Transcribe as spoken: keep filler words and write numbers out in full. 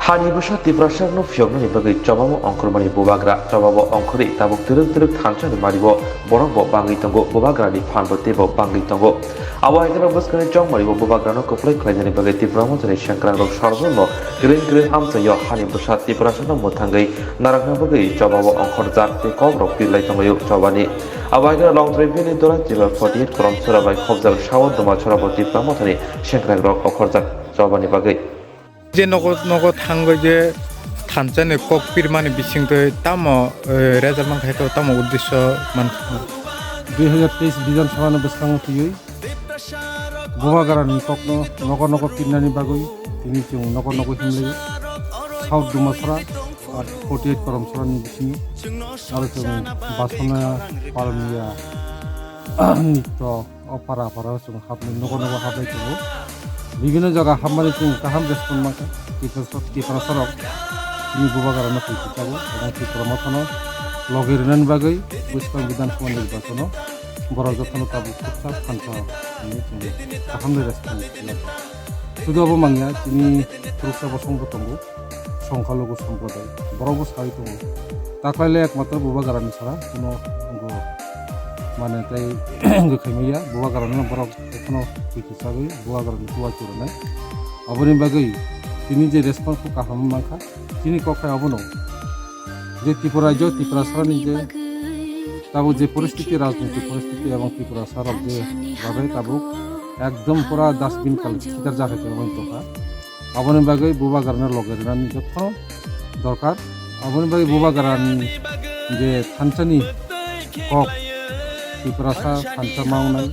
Hani bwsa Tiprasarokno phiyoknani bagwi chobao ongkhormani bubagra, chobao ongkhorwi tabuk twrwk twrwk thansa ni mario borokbo bangwi tongo, bubagrani phanbo teibo bangwi tongo. Abo hai kheno bwskangni chongmario bubagrano kwplai khlainani bagwi Tipra Mothani sengkrangrok sarjorno kwrwng kwrwng amchaio hani bwsa Tiprasarokno mwthangwi narwkna bagwi chobao ongkhorjak tei kokrok pirlai tonglaio chobani. Abo hai kheno Longtrai bini dora Tipra forty eight Koromsora bai khopjak Sao Dumasora bo Tipra Mothani sengkrangrok ongkhorjak chobani bagwi. Je nogo, nogo thangwi je thansa ni kok pirmani bisingtwi tamo, eh, result mankha khe tamo uddesyo mankha? Dui hazar teis Bidhan Sabha ni bwskango twiwi bubagra ni kokno nogo nogo pirnani bagwi tini chwng nogo nogo himlaio. South Dumasra ar forty eight Koromsra ni bisingo aro chwng Basona, Palmia, Nitto, o para para chwng hapnwi nogo nogo haplai tongo. Bibinno jaga hapmani chwng kaham response mankha. Tiprasa, Tiprasarok chini bubagrano twi tisago, ebong Tipra Mothano logi rwnani bagwi bwskang Bidhan Sabha nirbachono borok jotono tabuk khuksa thansa hinwi chwng kahamni response rwnai. Sudu abo mangya, chini khuroksa bosongbo tongo. Songkha lugu somprodai borokbo sawi tongo. Taklaile ekmatro bubagrani sara kuno wngkho mane tei wngkha khaimaya bubagrano borok ekhono twi tisagwi bubagrani chuwa churanai. Aboni bagwi tini je response kho kaham mankha, chini kok hai abono je Tripura rajyo, Tiprasarani je tabuk je poristiti, rajniti poristiti ebong Tiprasarok je bagwi tabuk ekdom pura dustbin kal sitar jakhai tongmani tongkha. Aboni bagwi bubagrano loge rwnani jotto dorkar. Aboni bagwi bubagrani je thansani kok, Tiprasa thansa ma wngnai,